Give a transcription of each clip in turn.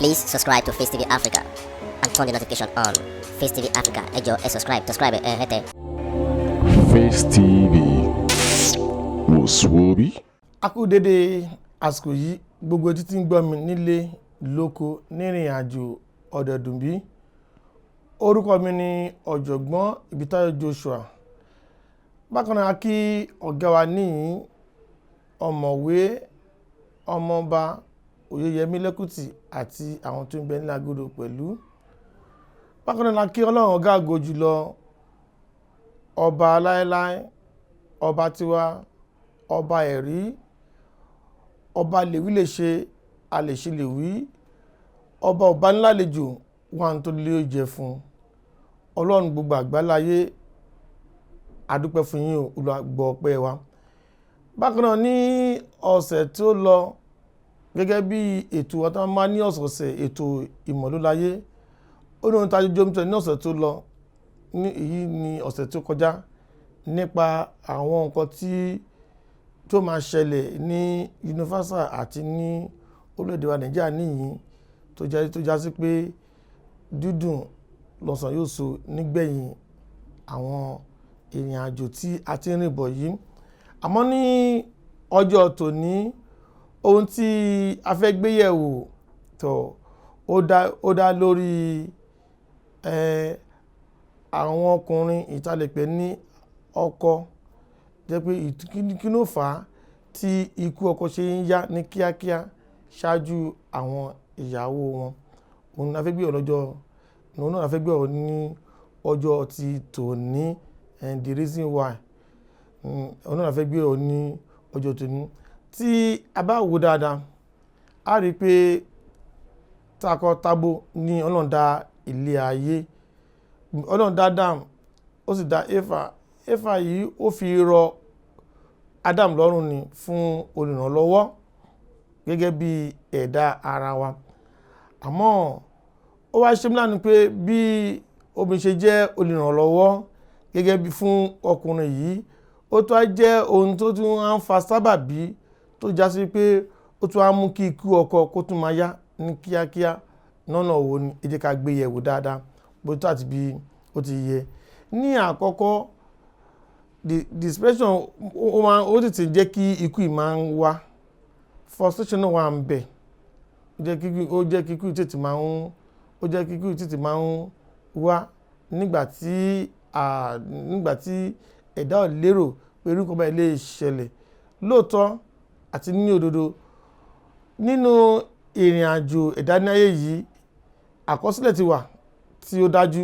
Please subscribe to Face TV Africa and turn the notification on. Face TV Africa, ẹ jọ̀ọ́, ẹ subscribe, subscribe ẹ hẹ́tẹ̀. Face TV wò sùwòbí. A kú dédé àsìkò yìí, gbogbo etí tí ń gbọ́ mi nílé lóko, nírìn àjò ọ̀dẹ̀dùnbí. Orúkọ mi ni Ọ̀jọ̀gbọ́n Ìbítáyọ̀ Joshua. Bákan náà, a kí ọ̀gá wa níyìn, Ọ̀mọ̀wé Ọmọọba Oyèyẹmí Lẹ́kùtì, àti àwọn tó ń bẹ ní agodo pẹ̀lú. Bákan náà, la kí Ọlọ́run ọ̀gá àgọ́ jùlọ, ọba láéláé, ọba tiwa, ọba ẹ̀rí, ọba lèwí lè ṣe, a lè ṣe lè wí, ọba ọba ńlá lejò wọn tó lé jẹ fún Ọlọ́run gbogbo àgbáláyé. Adúpẹ́ fún yín o, Olúwa gbọ́ ọpẹ́ wa. Bákan náà, ní ọ̀sẹ̀ tí ó lọ, gẹ́gẹ́ bí ètò wa tó máa ní ọ̀sọ̀ọ̀sẹ̀, ètò Ìmọ̀lóláyé, ó ní ohun tá a jọ ń tọ́ ní ọ̀sẹ̀ tó lọ, ní èyí ní ọ̀sẹ̀ tó kọjá, nípa àwọn nǹkan tí tó máa ṣẹlẹ̀ ní universal àti ní orílẹ̀-èdè wa Nàìjíríà níyìn, tó já sí pé dídùn lọ́sàn yóò so nígbẹ̀yìn àwọn ìrìn àjò tí a ti ń rìn bọ̀ yìí. Àmọ́ ní ọjọ́ tòní, ohun tí a fẹ́ gbé yẹ̀wò tó ó dá lórí àwọn ọkùnrin ìtàlẹ̀pẹ̀ ní ọkọ, jẹ́ pé kí ló fà á tí ikú ọkọ ṣe ń yá ní kíákíá ṣáájú àwọn ìyàwó wọn. Òun la fẹ́ gbé yẹ̀wò lọ́jọ́, òun náà la fẹ́ gbé yẹ̀wò ní ọjọ́ ti tòní, and the reason why. Òun náà la fẹ́ gbé yẹ̀wò ní ọjọ́ tòní. Tí a bá wò dáadáa, a rí i pé takọ-tabo ní Ọlọ́run dá ilé ayé. Ọlọ́run dá Adam, ó sì dá Éfà. Éfà yìí, ó fi rọ Adam lọ́rùn ni fún olùrànlọ́wọ́ gẹ́gẹ́ bí ẹ̀dá ara wa. Àmọ́ ó wá ṣe mí láàánú pé bí obìnrin ṣe jẹ́ olùrànlọ́wọ́ gẹ́gẹ́ bí fún ọkùnrin yìí, ó tún á jẹ́ ohun tó tún á ń fa sábàbí tó já sí pé ó tún á mú kí ikú ọkọ kó tún máa yá ní kíákíá. Lọ́nà wo ni? Ẹ jẹ́ ká gbé yẹ̀wò dáadáa bó tó àti bí ó ti yẹ. Ní àkọ́kọ́, the depression, ó máa ó tètè jẹ́ kí ikú yìí máa ń wá. Frustration náà wà ń bẹ̀. Ó jẹ́ kí ikú yìí tètè máa ń wá nígbà tí ẹ̀dá ò lérò pé irú nǹkan báyìí lè ṣẹlẹ̀. Lóòótọ́ àti ní òdodo, nínú ìrìn àjò ẹ̀dá ní ayé yìí, àkọsílẹ̀ ti wà tí ó dájú,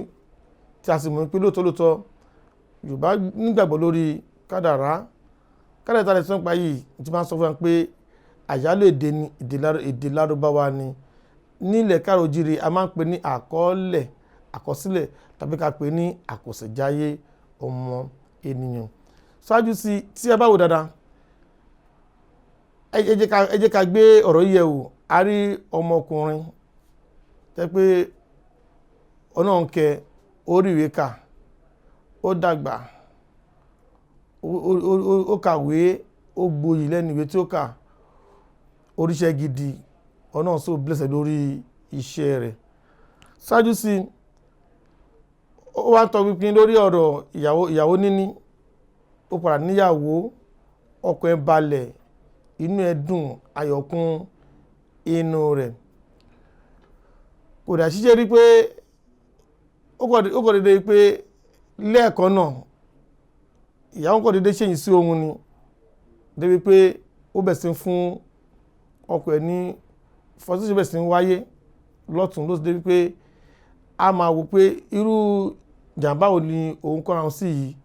tí a sì mọ̀ pé lóòótọ́ lóòótọ́, Yorùbá nígbàgbọ́ lórí kádàrá. Kádàrá tí a lè sọ nípa yìí tí máa ń sọ fún wa pé àyálò èdè ni, èdè Lárúbáwá ni. Ní ilẹ̀ káàró oòjíire, a máa ń pè ní àkọọ́lẹ̀, àkọsílẹ̀, tàbí ká pè ní àkọsẹ̀jáyé ọmọ ènìyàn. Ṣáájú sí, tí ẹ bá wò dáadáa, ẹ jẹ́ ká gbé ọ̀rọ̀ yìí yẹ̀ wò. A rí ọmọkùnrin tẹ́ pé Ọlọ́run kẹ́, ó rí ìwé kà, ó dàgbà, ó kàwé, ó gboyè lẹ́nu ìwé tí ó kà, oríṣẹ́ gidi, Ọlọ́run sì bless ẹ̀ lórí iṣẹ́ rẹ̀. Ṣáájú sí, ó wá ń tọpinpin lórí ọ̀rọ̀ ìyàwó, ìyàwó níní. Ó padà níyàwó, ọkàn ẹ̀ balẹ̀, inú ẹ̀ dùn, ayọ̀ kún inú rẹ̀. Kò dà ṣiṣẹ́ rí pé ó kọ̀ dédé pé lẹ́ẹ̀kan náà, ìyàwó kọ̀ dédé ṣèyìn sí òun ni, débi pé ó bẹ̀ sí fún ọkọ ẹ̀ ní frustration, bẹ̀ sí ń wáyé lọ́tùn lósì, débi pé a máa wò pé irú jàǹbá wo ni òun kọ́ra òun sí yìí.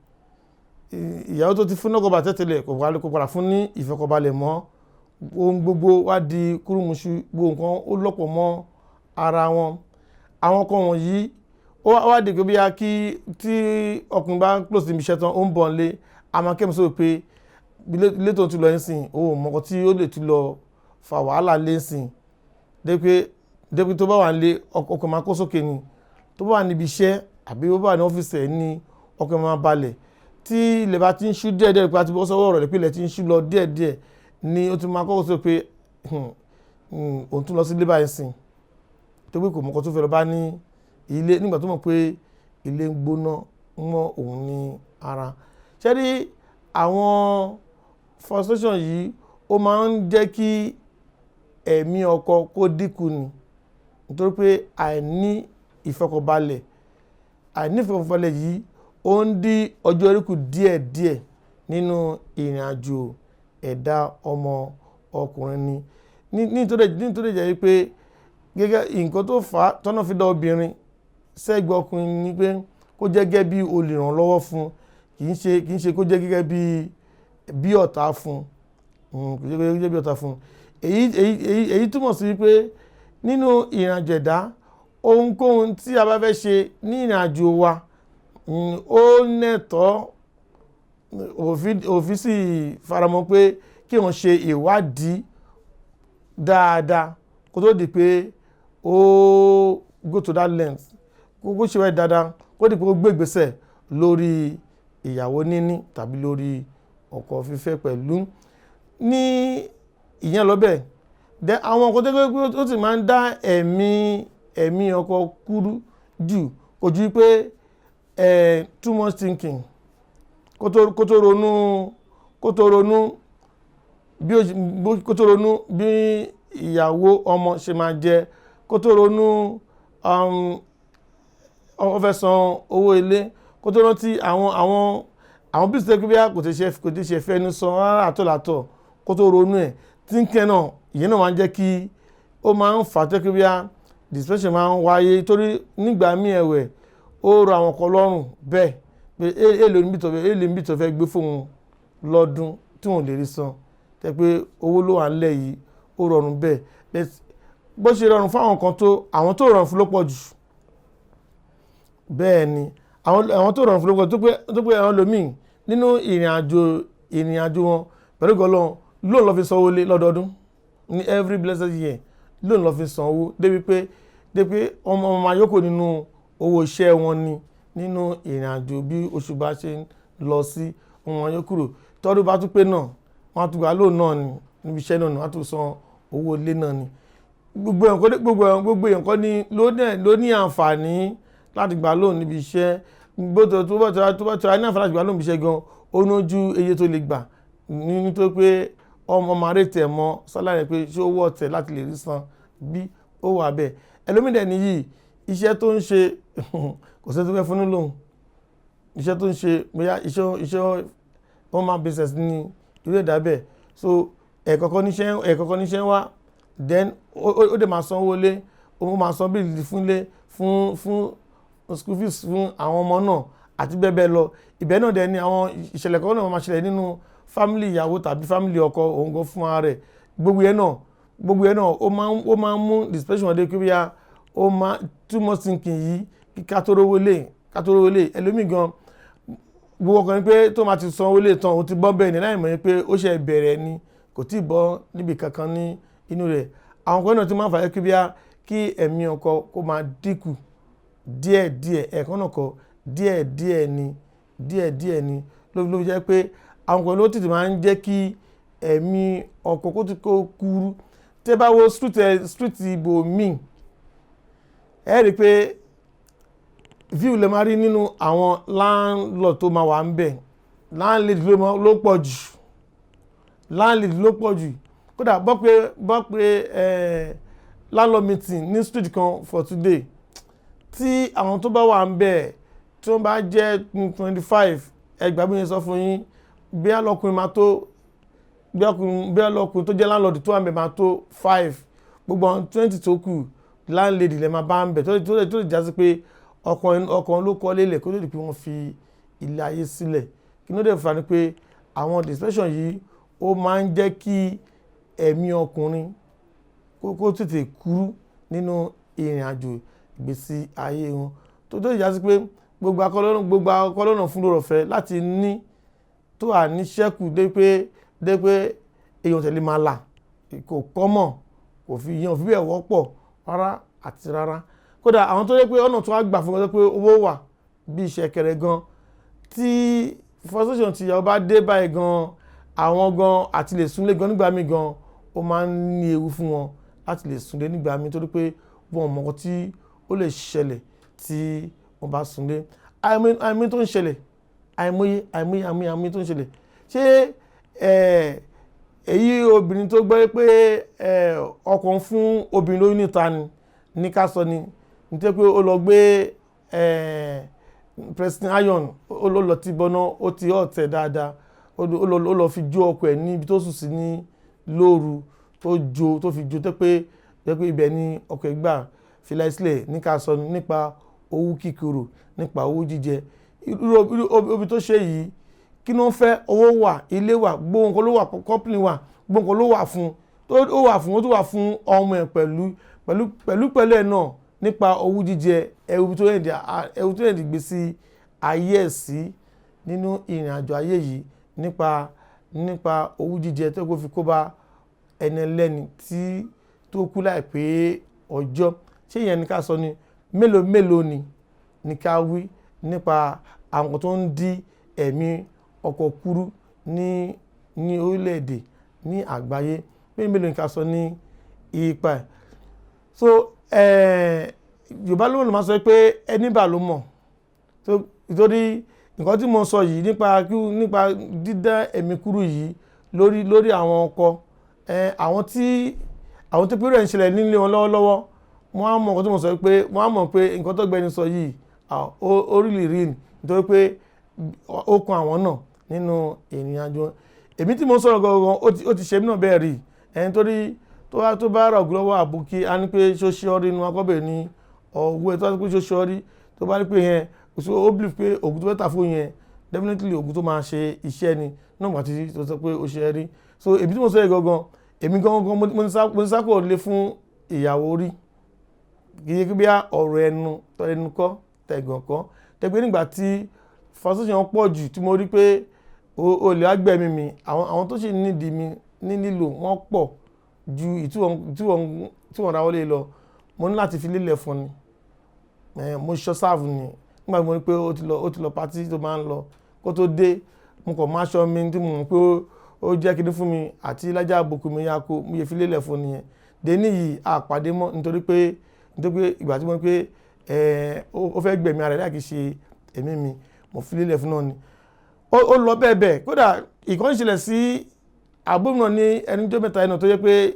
Ìyàwó tó ti fún lọ́kàn balẹ̀ tẹ́lẹ̀ kò wá kó padà fún ní ìfọ̀kànbalẹ̀ mọ́. Ohun gbogbo wá di kúrúmuṣu, gbogbo nǹkan ó lọ́pọ̀ mọ́ ara wọn. Àwọn nǹkan wọ̀nyí, ó wá di pé bí a kí tí ọkùnrin bá close níbi iṣẹ́ tán, ó ń bọ̀ nílé, a máa kẹ́mi sóò pé ilé tó ń tún lọ ń sìn, òun ò mọ̀ nǹkan tí ó lè tún lọ fa wàhálà lé ń sìn. Débi tó bá wà nílé, ọkàn máa kó sókè ni. Tó bá wà níbi iṣẹ́ àbí ó bá wà ní ọ́fíìsì ẹ̀ ní ọkàn máa balẹ̀. Tí ilẹ̀ bá ti ń ṣú díẹ̀díẹ̀, pé a ti bọ́ sọ́wọ́ ọ̀rọ̀ rẹ̀ pé ilẹ̀ ti ń ṣú lọ díẹ̀díẹ̀ ni ó ti máa kọ́kọ́ sọ pé òun tún lọ sí ilé báyìí sìn. Tó pé kò mọ̀kọ́ tó fẹ́ lọ bá ní ilé nígbà tó mọ̀ pé ilé ń gbóná mọ́ òun ní ara. Ṣé rí àwọn frustration yìí, ó máa ń jẹ́ kí ẹ̀mí ọkọ kó dínkù ni, nítorí pé àìní ìfọkànbalẹ̀, àìní ìfọkànbalẹ̀ yìí ó ń dí ọjọ́ orí kù díẹ̀díẹ̀ nínú ìrìn àjò ẹ̀dá ọmọ ọkùnrin ni. Nítorí jẹ́ wípé gẹ́gẹ́ nǹkan tó fà á tọ́nà fi dá obìnrin sẹ́gbẹ̀ẹ́ ọkùnrin ni pé kó jẹ́ gẹ́gẹ́ bí olùrànlọ́wọ́ fún, kì í ṣe kó jẹ́ gẹ́gẹ́ bí ọ̀tá fún, kò jẹ́ gẹ́gẹ́ bí ọ̀tá fún. Èyí túmọ̀ sí wípé nínú ìrìn àjò ẹ̀dá, ohunkóhun tí a bá fẹ́ ṣe ní ìrìn àjò wa, ó nẹ̀tọ́, òfin sì faramọ́ pé kí wọ́n ṣe ìwádìí dáadáa kó tó di pé ó go to that length, kó ṣe ìwádìí dáadáa kó di pé ó gbé ìgbésẹ̀ lórí ìyàwó níní tàbí lórí ọkọ fífẹ́ pẹ̀lú. Ní ìyẹn lọ bẹ́ẹ̀ dẹ, àwọn nǹkan tó gbé ó sì máa ń dá ẹ̀mí ọkọ kúrú jù kò ju pé too much thinking, kó tó ronú bí ó kó tó ronú bí ìyàwó ọmọ ṣe máa jẹ, kó tó ronú ó fẹ́ san owó ilé, kó tó rántí àwọn bí ìsìnkú bí kò ti ṣe fẹ́nu san rárá àtọ̀làtọ̀, kó tó ronú ẹ̀, thinking náà, ìyẹn náà máa ń jẹ́ kí ó máa ń fà á tẹ́kí bí i depression máa ń wáyé. Torí nígbà míì ẹ̀wẹ̀, ó rọ àwọn kan lọ́rùn bẹ́ẹ̀ pé èlò níbi tó fẹ́ gbé fóun lọ́dún tí wọ́n lè rí san, tẹ́ pé owó ló wà ńlẹ̀ yìí, ó rọrùn bẹ́ẹ̀. Bó ṣe rọrùn fáwọn kan tó, àwọn tó rọrùn fún ló pọ̀ jù. Bẹ́ẹ̀ ni, àwọn tó rọrùn fún ló pọ̀ jù, tó pé àwọn lòmíì nínú ìrìn àjò wọn pẹ̀lú Ọlọ́run, lóun lọ́ fi sanwó lé lọ́dọọdún ní every blessed year, lóun lọ́ fi sanwó débi pé ọmọ ọmọ máa yókò nínú owó iṣẹ́ wọn ni. Nínú ìrìn àjò, bí oṣù bá ṣe ń lọ sí, ọmọ máa yóò kúrò. Tọ́dún bá tún pé náà, wọ́n á tún gbà lóun náà ni níbi iṣẹ́ náà ni wọ́n á tún san owó ilé náà ni. Gbogbo èèyàn kọ́ ni ló ní àǹfààní láti gbà lóun níbi iṣẹ́. Bó tó tó bá tó bá tó ní àǹfààní láti gbà lóun níbi iṣẹ́ gan, ó nójú iye tó lè gbà nítorí pé ọmọ máa rètè ẹ̀ mọ́ salary pé ṣé ó wọ̀ tẹ̀ láti lè rí san bí ó wà bẹ́ẹ̀. Ẹlòmíì dẹ̀ nìyí, iṣẹ́ tó ń ṣe, kò sẹ́ni tó fẹ́ fún ní lóun. Iṣẹ́ tó ń ṣe, bóyá iṣẹ́ one man business ní irú ẹ̀dá bẹ́ẹ̀, so ẹ̀ẹ̀kọ̀kan níṣẹ́ wá, then ó dẹ̀ máa san owó lé, ó máa san bill fún ilé, fún school fees fún àwọn ọmọ náà àti bẹ́ẹ̀ bẹ́ẹ̀ lọ. Ibẹ̀ náà dẹ̀ ni àwọn ìṣẹ̀lẹ̀ kan náà máa ṣẹlẹ̀ nínú family ìyàwó tàbí family ọkọ òun gan fún ara rẹ̀. Gbogbo yẹn náà ó máa ń mú depression dé, kí bóyá ó máa too much thinking yìí, ká tó rówó lé. Ẹlòmíì gan, gbogbo ọkàn ni pé tó máa ti san owó lé tán, òun ti bọ́ bẹ́ẹ̀ ni, láì mọ̀ pé ó ṣe bẹ̀rẹ̀ ni, kò tí ì bọ́ níbi kankan ní inú rẹ̀. Àwọn kan náà ti máa ń fà á kí bíyà kí ẹ̀mí ọkọ kó máa dínkù díẹ̀díẹ̀, ẹ̀ẹ̀kan náà kọ, díẹ̀díẹ̀ ni, díẹ̀díẹ̀ ni. Ló fi jẹ́ pé àwọn kan ló tètè máa ń jẹ́ kí ẹ̀mí ọkọ kó ti kó kúrú. Tẹ́ bá wo street ibò míì, ẹ rí i pé view lè máa rí nínú àwọn landlord tó máa wà ń bẹ̀, landlady ló pọ̀ jù, landlady ló pọ̀ jù. Kódà bọ́ pé landlord meeting ní street kan for today, tí àwọn tó bá wà ń bẹ̀, tí wọ́n bá jẹ́ 25, ẹgbàá bí yẹn sọ fún yín, bí alọ́kùnrin máa tó bí alọ́kùnrin tó jẹ́ landlord tó wà ń bẹ̀ máa tó five, gbogbo àwọn 20 tó kù, landlady lè máa bá ń bẹ̀, tó lè jásí pé ọkàn ló kọ́ lélẹ̀ kó tó di pé wọ́n fi ilé ayé sílẹ̀. Kí ló dé fà ni pé àwọn depression yìí, ó máa ń jẹ́ kí ẹ̀mí ọkùnrin kó tètè kúrú nínú ìrìn àjò ìgbésí ayé wọn, tó jásí pé gbogbo akọlọ́nà fún lórí ọ̀fẹ́ láti ní tó àníṣẹ́kù dé pé èèyàn tẹ̀lé máa là kò kọ́mọ̀, kò fi yẹn òfin bẹ́ẹ̀ wọ́pọ̀ rárá àti rárá. Kódà àwọn tó yẹ pé ọ̀nà tó wá gbà fún wọn pé owó wà bí ìṣẹ̀kẹ̀rẹ̀ gan, tí frustration ti ìyàwó bá dé báyìí gan, àwọn gan àti lè súnlé gan nígbà míì gan, ó máa ń ní ewu fún wọn láti lè súnlé nígbà míì, torí pé Wọn mọ̀ nǹkan tí ó lè ṣẹlẹ̀ tí wọ́n bá súnlé. Àìmọye tó ń ṣẹlẹ̀, àìmọye, àìmọye, àìmọye, àìmọye tó ń ṣẹlẹ̀. Ṣé èyí obìnrin tó gbọ́ pé ọkọ ń fún obìnrin lóyún níta ni ní ká sọ ni, nítorí pé ó lọ gbé pressing iron, ó lọ ti bọ́ná, ó ti ọ̀tẹ̀ dáadáa, ó lọ fi jó ọkọ ẹ̀ níbi tó sùn sí ní lóru, tó jó, tó fi jó, tó pé ibẹ̀ ni ọkọ ẹ̀ gbà fi láì sílẹ̀, ní ká sọ nípa owú kíkorò, nípa owú jíjẹ. Irú obi tó ṣe yìí, kí ló ń fẹ́? Owó wà, ilé wà, gbogbo nǹkan ló wà, company wà, gbogbo nǹkan ló wà fún, ó wà fún, ó tún wà fún ọmọ ẹ̀ pẹ̀lú ẹ̀ náà. Nípa owú jíjẹ, ẹwu tó yẹn gbé sí ayé ẹ̀ sí nínú ìrìn àjò ayé yìí, nípa owú jíjẹ tó kó fi kó bá ẹni ẹlẹ́ni tí tó kú láìpẹ́ ọjọ́. Ṣé ìyẹn ni ká sọ ni? Mélòó mélòó ni ká wí nípa àwọn tó ń dí ẹ̀mí ọkọ̀ kúrú ní orílẹ̀-èdè, ní àgbáyé? Mélòó mélòó ni ká sọ ní ipa ẹ̀? So Yorùbá ló máa sọ pé ẹni bá ló mọ̀. So nítorí nǹkan tí mo sọ yìí nípa dídá ẹ̀mí kúrú yìí lórí àwọn ọkọ, àwọn tí pé rẹ̀ ń ṣẹlẹ̀ nílé wọn lọ́wọ́lọ́wọ́, wọ́n á mọ̀ nǹkan tí mo sọ, pé wọ́n á mọ̀ pé nǹkan tó gbẹni sọ yìí, ó really real, nítorí pé ó kan àwọn náà nínú ìrìn àjò. Èmi tí mo sọ̀rọ̀ gangan, ó ti ṣe mí náà bẹ́ẹ̀ rí ẹni torí tó bá rà ògùn lọ́wọ́ àbókí, á ní pé ṣó ṣe ọ́ rí inú akọ́bẹ̀ ní ọwọ́ ẹ̀. Tó bá ní pé ṣó ṣe ọ́ rí, tó bá ní pé yẹn, ó believe pé ògùn tó fẹ́ tà fún yẹn, definitely ògùn tó máa ṣe iṣẹ́ ni náà gbà tí tó sọ pé ó ṣe é rí. So èmi tí mo sọ yìí gangan, èmi gangan, mo ní sákò lé fún ìyàwó rí. Kì í ṣe bí ọ̀rọ̀ ẹnu ẹnu kọ́, tẹ̀gàn kọ́, tẹ́gbẹ́ nígbà tí frustration pọ̀ jù, tí mo rí pé olè á gbẹ̀mí mi, àwọn tó sì nídìí mi ní lílò wọ́n pọ̀ ju tí wọ́n ráwọ́ lé lọ, mo ní láti fi lélẹ̀ fún ni. Mo ṣọ́ sáàfù ni. Nígbà tí mo rí pé ó ti lọ party tó máa ń lọ, kó tó dé, mo kàn máa ṣọ́ mi tí mo mọ̀ pé ó jẹ́ kinní fún mi àti lájà àbùkù mi yá kó mo yẹ fi lélẹ̀ fún nìyẹn. Dé níyì àpàdé mọ́, nítorí pé ìgbà tí mo rí pé ó fẹ́ gbẹ̀mí ara rẹ̀ láì kí ṣe ẹ̀mí mi, mo fi lélẹ̀ fún náà ni. Ó lọ bẹ́ẹ̀ bẹ́ẹ̀. Kódà ìkan ṣẹlẹ̀ sí àbúrò náà ní ẹni tó mẹ́ta ẹ̀nà tó yẹ pé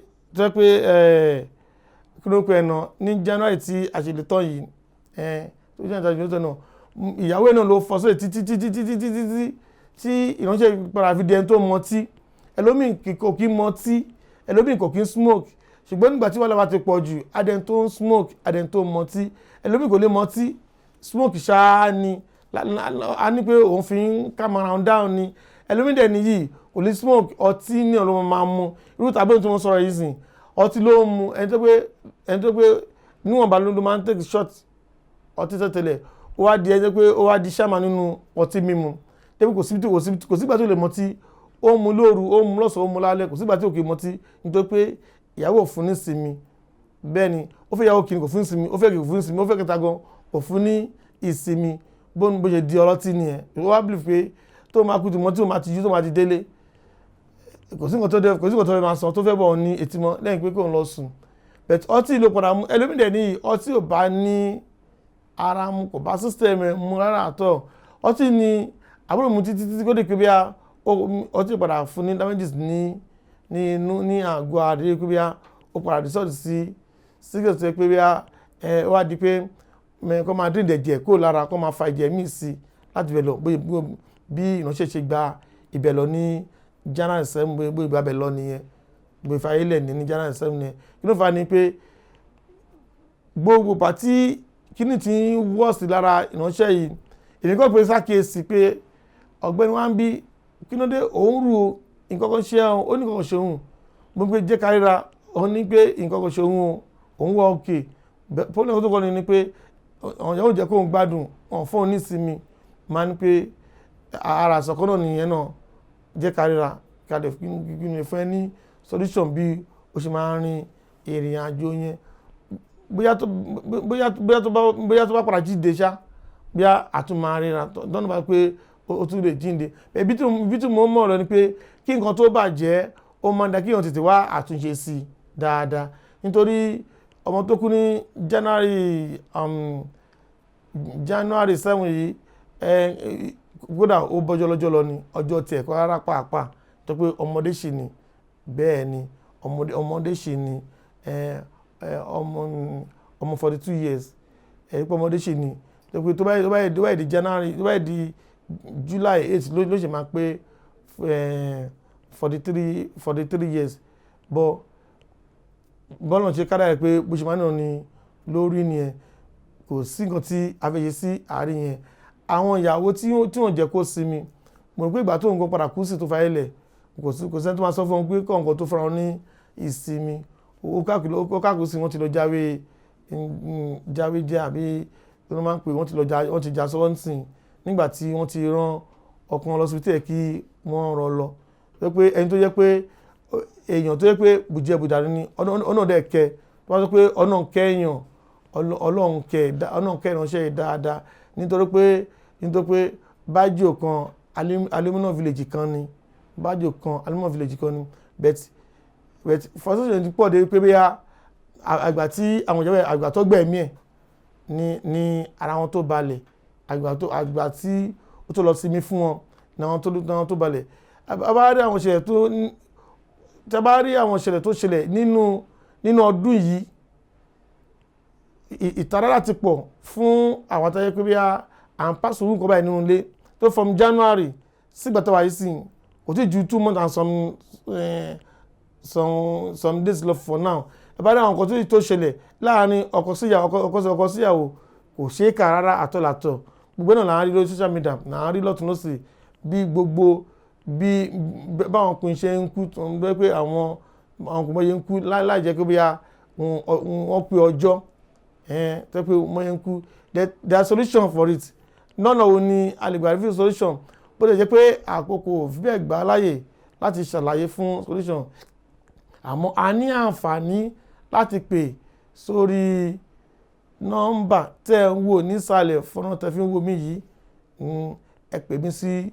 kí ló pe ẹ̀nà ní January tí a ṣe lè tán yìí, tó jẹ́ ìtajà tó náà, ìyàwó ẹ̀ náà ló fọ́ sórí títí títí títí títí tí tí ìránṣẹ́ padà fi di ẹni tó mọtí. Ẹlòmíì kò kí mọtí, ẹlòmíì kò kí ń smoke, ṣùgbọ́n nígbà tí wàhálà bá ti pọ̀ jù, adẹni tó ń smoke, adẹni tó mọtí. Ẹlòmíì kò lè mọtí, smoke ṣáá ni, a ní pé òun fi ń calm ara down ni. Ẹlòmíì dẹ̀ nìyí kò lè smoke, ọtí ní ọ̀lọ́ máa mu. Irú tàbí ohun tí wọ́n sọ̀rọ̀ yìí sìn, ọtí ló ń mu. Ẹni tó pé níwọ̀nba ló máa ń take shot ọtí tẹ́tẹ́lẹ̀, ó wá di ẹni tó pé ó wá di ṣáàmà nínú ọtí mímu, débi kò sígbà tó lè mọtí. Ó ń mu lóru, ó ń mu lọ́sàn-án, ó ń mu lálẹ́, kò sígbà tí ò kì í mọtí, nítorí pé ìyàwó ò fún ní sinmi. Bẹ́ẹ̀ ni ó fẹ́ ìyàwó kìíní, kò fún ní sinmi, ó fẹ́ kejì, kò fún ní sinmi, ó fẹ́ kẹta gan, kò fún ní ìsinmi. Bó ṣe di ọlọ́tí nìyẹn. Ó wá believe pé tó máa kú ti mọ́, tí ó máa ti jú, tó máa ti délé, kò sí nǹkan tó fẹ́ máa sọ tó fẹ́ bọ̀ ní etí mọ́ lẹ́yìn pé kóun lọ sùn. But ọtí ló padà mú. Ẹlòmíì dẹ̀ níyì, ọtí ò bá ní ara mu, kò bá system ẹ̀ mu rárá àtọ̀. Ọtí ni àbúrò mu títí títí kó dé pé bí ọtí padà fún ní damages ní inú, ní àgọ́ ara, dé pé bí ó padà result sí sickness, tó yẹ pé bí ẹ wá di pé kó máa dín ẹ̀jẹ̀ kó lára, kó máa fa ẹ̀jẹ̀ míì sí láti bẹ̀ lọ. Bí ìránṣẹ́ ṣe gba ibẹ̀ lọ ní January 7, bóyá ìgbà bẹ̀ lọ nìyẹn, bóyá ìfàyè lẹ̀ ní January 7 nìyẹn. Kí ló fà á? Ni pé gbogbo pàtí kíní tí ń wọ́ọ̀sì lára ìránṣẹ́ yìí, èmi kọ́ pé sákìyèsí pé ọ̀gbẹ́ni wa ń bí, kí ló dé òun rú, nǹkan kan ṣe òun, ó ní nǹkan kan ṣe òun. Mo pé jẹ́ ká ríra, òun ní pé nǹkan kan ṣe òun o, òun wọ òkè. Problem tó kọ́ ni pé àwọn ìyàwó jẹ́ kóun gbádùn wọn fún òun ní ìsinmi. Máa ní pé ara àsọkọ́ náà nìyẹn náà, jẹ́ ká ríra, ká lè kí ni fún ẹ ní solution bí ó ṣe máa rin ìrìn àjò yẹn. Bóyá tó bá padà jíde ṣá, bóyá àtún máa ríra dọ́nà bá pé ó tún lè jíǹde. Ibi tí mo mọ̀ lọ ni pé kí nǹkan tó bàjẹ́, ó máa ń da kí èèyàn tètè wá àtúnṣe sí i dáadáa, nítorí Ọmọ tó kú ní January 7 yìí, kódà ó bọ́jọ́ lọ́jọ́ lọ ni, ọjọ́ tiẹ̀ kọ́ rárá pàápàá, tó pé ọmọdé sì ni. Bẹ́ẹ̀ ni, ọmọdé sì ni, ọmọ 42 years, pé ọmọdé sì ni, tó pé tó bá di January, tó bá di July 8 ló ṣe máa pé 43 years. But bọ́lá ṣe kádà rẹ̀ pé bó ṣe máa ń nà ní lórí nìyẹn. Kò sí nǹkan tí a fẹ́ ṣe sí àárín yẹn. Àwọn ìyàwó tí wọ́n jẹ́ kó sinmi, mo rò pé ìgbà tó ń kó padà kú sí tó fa ilẹ̀, kò sẹ́ni tó máa sọ fún wọn pé kọ́ nǹkan tó fúnra wọn ní ìsinmi. Ó káàkiri sí, wọ́n ti lọ jáwé jáwé jẹ́ àbí tí wọ́n máa ń pè, wọ́n ti lọ já, wọ́n ti já sọ́wọ́ nísìn nígbà tí wọ́n ti rán ọkùnrin lọ síbi tí ẹ̀ kí wọ́n rán lọ. Tó pé ẹni tó jẹ́ pé èèyàn tó jẹ́ pé bùjẹ́ bùdànù ni ọ̀nà dẹ̀ kẹ́ tó bá sọ pé ọ̀nà kẹ́yàn, Ọlọ́run kẹ́, ọ̀nà kẹ́ ìránṣẹ́ yìí dáadáa, nítorí pé bájò kan Alimuna village kan ni, bájò kan Alimuna village kan ni. But frustration ti pọ̀ dé pé bóyá àgbà tí àwọn ìjọba, àgbà tó gbẹ̀mí ẹ̀ ní ara wọn tó balẹ̀, àgbà tí ó tó lọ sinmi fún wọn ní àwọn tó balẹ̀. A bá rí àwọn ìṣẹ̀lẹ̀ tó tí a bá rí àwọn ìṣẹ̀lẹ̀ tó ṣẹlẹ̀ nínú ọdún yìí, ìtara láti pọ̀ fún àwọn tó yẹ pé bí à ń pàṣẹ orúkọ nǹkan báyìí nínú ilé tó from January sígbà tó wà yìí sí, kò tí ju 2 months and some days lọ for now. Ẹ bá rí àwọn nǹkan tó ṣẹlẹ̀ láàrin ọkọ síyàwó, ọkọ síyàwó, kò ṣeé kà rárá àtọ̀làtọ̀. Gbogbo náà là ń rí lórí social media, là ń rí lọ́tùn lósì, bí gbogbo bí báwọn ọkùnrin ṣe ń kú, tó ń gbé pé àwọn ọkùnrin ṣe ń kú láì jẹ́ pé bóyá wọ́n pé ọjọ́ tó pé wọ́n ṣe ń kú. There are solution for it. Lọ́nà wo ni a lè gbà rí solution? Bó lè jẹ́ pé àkókò ò fi bẹ́ẹ̀ gbà á láàyè láti ṣàlàyé fún solution, àmọ́ a ní àǹfààní láti pè sórí nọ́mbà tẹ́ ẹ ń wò nísàlẹ̀ fọ́nrán tẹ́ fi ń wò mí yìí. Ẹ pè mí sí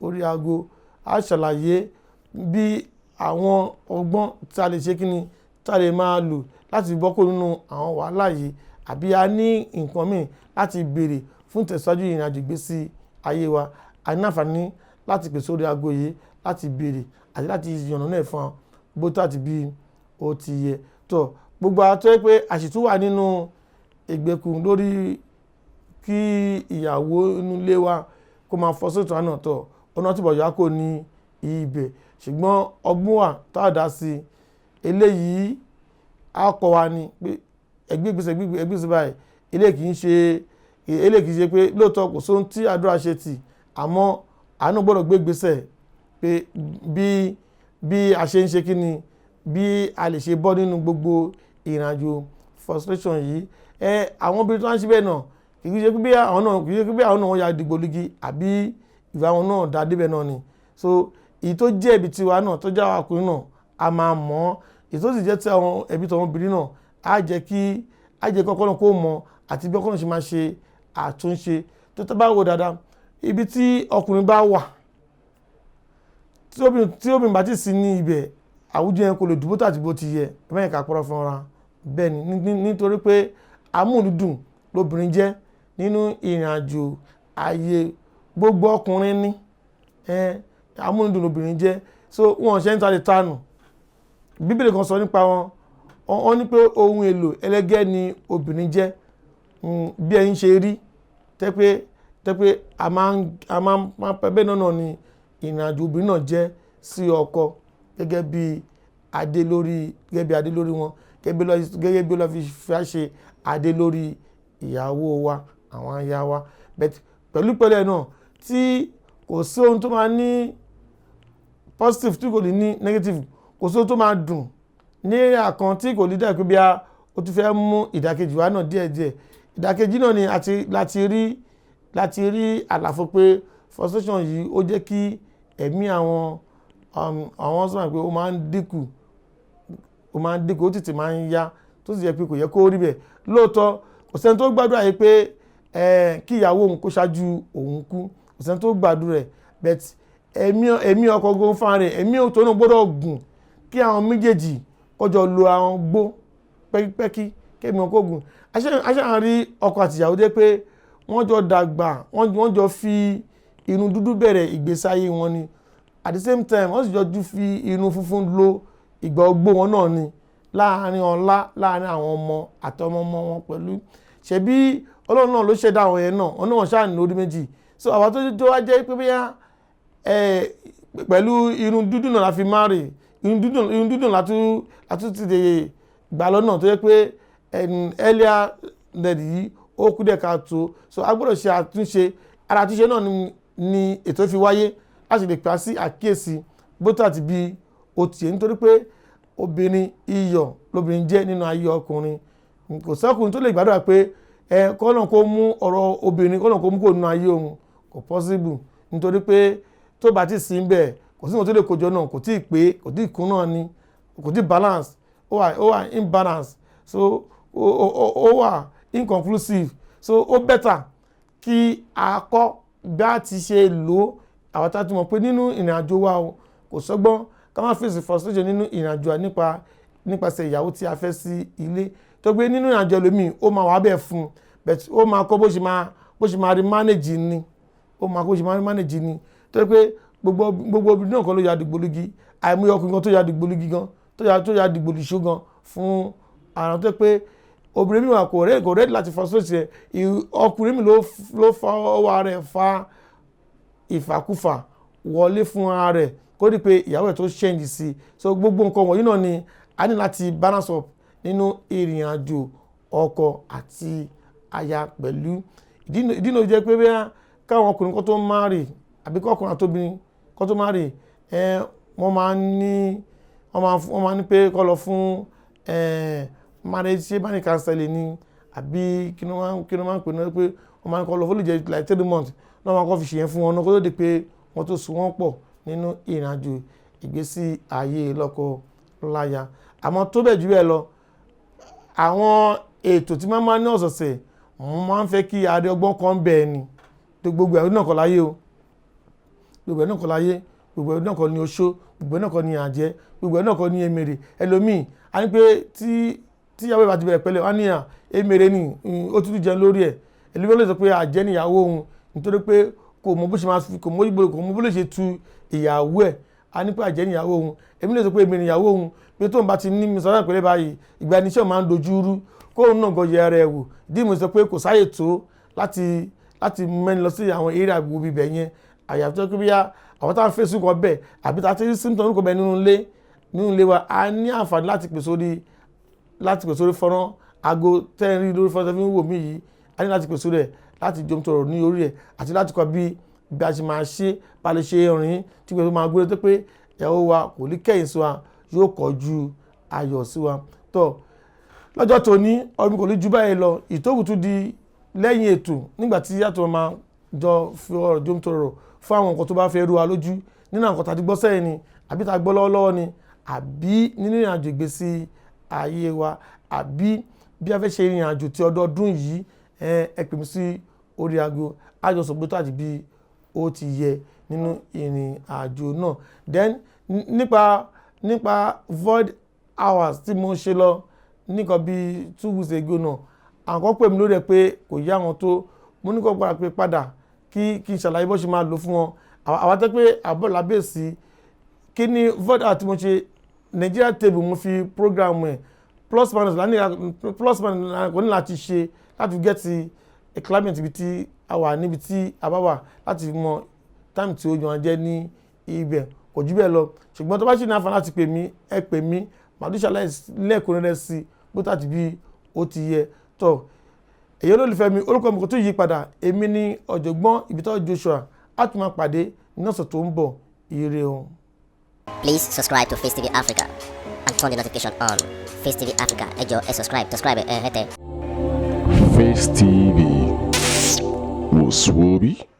orí aago, a ṣàlàyé bí àwọn ọgbọ́n tí a lè ṣe, kíni tí a lè máa lò láti bọ́ kúrò nínú àwọn wàhálà yìí, àbí a ní nǹkan míì láti béèrè fún ìtẹ̀síwájú ìrìnàjò ìgbésí ayé wa. A ní àǹfààní láti pè sórí aago yìí láti béèrè àti láti yànnàná ẹ̀ fún wa bó tó àti bí ó ti yẹ tó. Gbogbo àwọn tó yẹ pé àṣìtú wà nínú ìgbèkùn lórí kí ìyàwó inú ilé wa kó máa fọ́ sóòtú àná tọ̀ ọ̀nà tí bọ̀yá kò ní ibẹ̀, ṣùgbọ́n ọgbọ́n wà tá a dá sí eléyìí. Á kọ́ wa ni pé ẹgbẹ́ ìgbésẹ̀, ẹgbẹ́ ìgbésẹ̀ báyìí. Eléyìí kì í ṣe pé lóòótọ́ kò sóhun tí àdúrà ṣe tì, àmọ́ àánú gbọ́dọ̀ gbé ìgbésẹ̀ pé bí a ṣe ń ṣe, kí ni bí a lè ṣe bọ́ nínú gbogbo ìrìnàjò frustration yìí. Àwọn obìnrin tó wá ń ṣe bẹ́ẹ̀ náà, kì í ṣe pé bí àwọn náà wọ́n ya dìgbòlugi àbí ìwà wọn náà dá débẹ̀ náà ni. So èyí tó jẹ́ ẹ̀bi tiwa náà, tó jẹ́ àwọn ọkùnrin náà, a máa mọ̀ ọ́. Èyí tó sì jẹ́ ti àwọn ẹbí tọmọ obìnrin náà, á jẹ́ kí ọkọ náà kó mọ̀ àti bí ọkọ náà ṣe máa ṣe àtúnṣe tó tọ́ bá wò dáadáa. Ibi tí ọkùnrin bá wà, tí obìnrin bá ti sí ní ibẹ̀, àwùjọ yẹn kò lè dùn bó tàbí bó ti yẹ. Ẹ má yẹ ká purọ́ fúnra. Bẹ́ẹ̀ ni, nítorí pé amúlùdùn lobìnrin jẹ́ nínú ìrìn àjò ayé gbogbo ọkùnrin ní. Amúlùdùn lobìnrin jẹ́, so wọn ṣe ń ta lè tanù. Bíbélì kan sọ nípa wọn, wọ́n ní pé ohun èlò ẹlẹgẹ́ ni obìnrin jẹ́. Bí ẹyin ṣe rí tẹ́ pé a máa ń pẹ́ bẹ́ẹ̀ náà ni ìrìn àjò obìnrin náà jẹ́ sí ọkọ, gẹ́gẹ́ bí adé lórí wọn, gẹ́gẹ́ bí Olúwa fi ṣe adé lórí ìyàwó wa, àwọn aya wa. But pẹ̀lú pẹ̀lú ẹ̀ náà, tí kò sí ohun tó máa ní positive tí kò ní ní negative, kò sí ohun tó máa dùn ní àkàn tí kò ní dà pé bí a ó tún fẹ́ mú ìdàkejì wa náà díẹ̀díẹ̀. Ìdàkejì náà ni àti láti rí àlàfo pé frustration yìí, ó jẹ́ kí ẹ̀mí àwọn sọ̀rọ̀ pé ó máa ń dínkù, ó máa ń dínkù, ó tètè máa ń yá, tó sì jẹ́ pé kò yẹ kó rí bẹ́ẹ̀. Lóòótọ́, kò sẹ́ni tó gbàdúrà yìí pé kí ìyàwó òun kó ṣáájú òun kú. Kò sẹ́ni tó gbàdúrà ẹ̀, but ẹ̀mí ọkọ gan fúnra rẹ̀, ẹ̀mí tó náà gbọ́dọ̀ gùn kí àwọn méjèèjì kọjọ lo àwọn gbó pẹ́kípẹ́kí. Kẹ́mi wọn kó gùn. Aṣẹ́ à ń rí ọkọ àtìyàwó jẹ́ pé wọ́n jọ dàgbà, wọ́n jọ fi irun dúdú bẹ̀rẹ̀ ìgbésí ayé wọn ni. At the same time, wọ́n sì jọ tún fi irun funfun lo ìgbà ogbó wọn náà ni, láàárín ọlá, láàárín àwọn ọmọ àti ọmọ ọmọ wọn pẹ̀lú. Ṣebí Ọlọ́run náà ló ṣẹ̀dá àwọn yẹn náà, wọn náà ṣáà ní orí méjì. So àwa tó wá jẹ́ pé bóyá pẹ̀lú irun dúdú náà la fi marry, irun dúdú látún ti lè gbà lọ́nà tó jẹ́ pé earlier death yìí, ó kú díẹ̀ káàtó. So a gbọ́dọ̀ ṣe àtúnṣe. Ara àtúnṣe náà ni ètò fi wáyé láti lè pa sí àkíyèsí bó tó àti bí ó tiẹ̀, nítorí pé obìnrin, iyọ̀ lobìnrin jẹ́ nínú ayé ọkùnrin. Kò sọ́kùnrin tó lè gbàdúrà pé ẹ kọ́nà kó mú ọ̀rọ̀ obìnrin, kọ́nà kó mú kó nínú ayé òun. Kò possible, nítorí pé tó bá ti sí ń bẹ̀, kò sí nǹkan tó lè kójọ náà, kò tí ì pé, kò tí ì kún náà ni, kò tí ì balance, ó wà imbalance, so ó wà inconclusive. So ó better kí a kọ́ bí a ti ṣe lò ó. Àwọn tá a ti mọ̀ pé nínú ìrìn àjò wa o, kò sọ́gbọ́n ká má face frustration nínú ìrìn àjò wa nípasẹ̀ ìyàwó tí a fẹ́ sí ilé, tó gbé nínú ìrìn àjò ẹlòmíì, ó máa wà bẹ́ẹ̀ fún un, but ó máa kọ́ bó ṣe máa rí manage ni, ó máa kọ́ bó ṣe máa rí manage ni, tó yẹ pé gbogbo obìnrin náà kọ́ ló ya dìgbòlugi. Àìmọye ọkùnrin kan tó ya dìgbòlugi gan, tó ya dìgbòluṣó gan fún ara, tó yẹ pé obìnrin mi wà, kò ready láti frustrate ẹ̀. Ọkùnrin mi ló fa ọwọ́ rẹ̀ fa ìfàkúfà wọlé fún ara rẹ̀, kó di pé ìyàwó ẹ̀ tó change sí. So gbogbo nǹkan wọ̀nyí náà ni a ní láti balance up nínú ìrìn àjò ọkọ àti aya pẹ̀lú. Ìdí náà jẹ́ pé bóyá káwọn ọkùnrin kan tó marry, àbí kọ́kùnrin àti obìnrin kan tó marry, wọ́n máa ń ní wọ́n máa ń ní pé kó lọ fún marriage, ṣé marriage counseling ni àbí kí ni wọ́n máa ń pè náà, pé wọ́n máa ń kọ́ lọ fún, lè jẹ́ like 3 months náà, wọ́n máa kọ́ fi ṣèyẹn fún wọn náà, kó tó di pé wọ́n tó so wọ́n pọ̀ nínú ìrìn àjò ìgbésí ayé lọ́kọ láya. Àmọ́ tó bẹ́ẹ̀ jù bẹ́ẹ̀ lọ, àwọn ètò tí máa ń ní ọ̀sọ̀ọ̀sẹ̀, mo máa ń fẹ́ kí adé ọgbọ́n kan bẹ́ẹ̀ ni tó. Gbogbo ẹ̀rú náà kọ́ láyé o, gbogbo ẹ̀rú náà kọ́ láyé, gbogbo ẹ̀rú náà kọ́ ní oṣó, gbogbo ẹ̀rú náà kọ́ ní àjẹ́, gbogbo ẹ̀rú náà kọ́ ní emèrè. Ẹlòmíì a ní pé tí ìyàwó ìbá ti bẹ̀rẹ̀ pẹ̀lẹ́, wọ́n á ní à emèrè ni, ó tún jẹun lórí ẹ̀. Ẹlòmíì lè sọ pé àjẹ́ ni ìyàwó òun, nítorí pé kò mọ bó ṣe máa fi, kò mọ bó lè ṣe tu ìyàwó ẹ̀, a ní pé àjẹ́ ni ìyàwó òun. Èmi lè sọ pé èmi ni ìyàwó òun, pé tóun bá ti ní mi sọ́dọ̀ pẹ̀lẹ́ báyìí, ìgbà ní iṣẹ́ máa ń dojú rú, kóun náà gan yẹ ara ẹ̀ wò. Dí mo sọ pé kò sáyè tó láti mẹ́ni lọ sí àwọn eré àgbo bíbẹ̀ yẹn, àyàfi tó kí bíyà àwọn táwọn fèsì kan bẹ̀, àbí tá a ti rí symptom kan bẹ̀ nínú ilé wa, a ní àǹfààní láti pè sórí fọ́nrán aago tẹ́ẹ̀rí lórí fọ́nrán tẹ́ fi ń wò mí yìí. A ní láti pè sórí ẹ̀ láti jom tọrọ ní orí ẹ̀, àti láti kọ́ bí a ṣe máa ṣe bá lè ṣe rìn tí gbogbo máa gbé tó pé ìyàwó wa kò ní kẹ́yìn sí wa, yóò kọjú ayọ̀ sí wa. Tó lọ́jọ́ tòní, ọdún kò ní ju báyìí lọ. Ìtókù tún di lẹ́yìn ètò, nígbà tí yàtọ̀ máa jọ fi ọ̀rọ̀ jom tọrọ fún àwọn nǹkan tó bá fẹ́ rú wa lójú nínú àwọn nǹkan tá a ti gbọ́ sẹ́yìn ni, àbí tá a gbọ́ lọ́wọ́lọ́wọ́ ni, àbí nínú ìrìn àjò ìgbésí ayé wa, àbí bí a fẹ́ ṣe ìrìn àjò tí ọdọọdún yìí. Ẹ pè mí sí orí aago, àjọsọ pé tó àti bí ó ti yẹ nínú ìrìn àjò náà. Then nípa void hours tí mo ṣe lọ nìkan bíi 2 weeks ago náà, àwọn kan pè mí lórí ẹ̀ pé kò yá wọn tó. Mo ní kó padà pé padà kí n ṣàlàyé bó ṣe máa lò fún wọn. Àwa tẹ́ pé àbọ̀ lábẹ́sí kí ni void hour tí mo ṣe, Nigeria table mo fi program ẹ̀, plus minus lani, plus minus kò ní láti ṣe láti get a climate ibi tí a wà, níbi tí a bá wà, láti mọ time tí ó yan jẹ́ ní ibẹ̀. Kò jù bẹ́ẹ̀ lọ. Ṣùgbọ́n tó bá ṣì ní àǹfààní láti pè mí, ẹ pè mí, màá tún ṣàlàyé lẹ́ẹ̀kúnrẹ́rẹ́ sí bó tàbí bí ó ti yẹ. Tó èyí olólùfẹ́ mi, orúkọ mi kò tún yí padà, èmi ní ọ̀jọ̀gbọ́n Ìbítọ́ Joshua. Á tún máa pàdé ní ọ̀sẹ̀ tó ń bọ̀. Ire o. Please subscribe to Face TV Africa and turn the notification on. Face TV Africa, ẹ jọ̀ọ́, ẹ subscribe, ẹ hẹ́tẹ̀. Face TV. Was Swoby?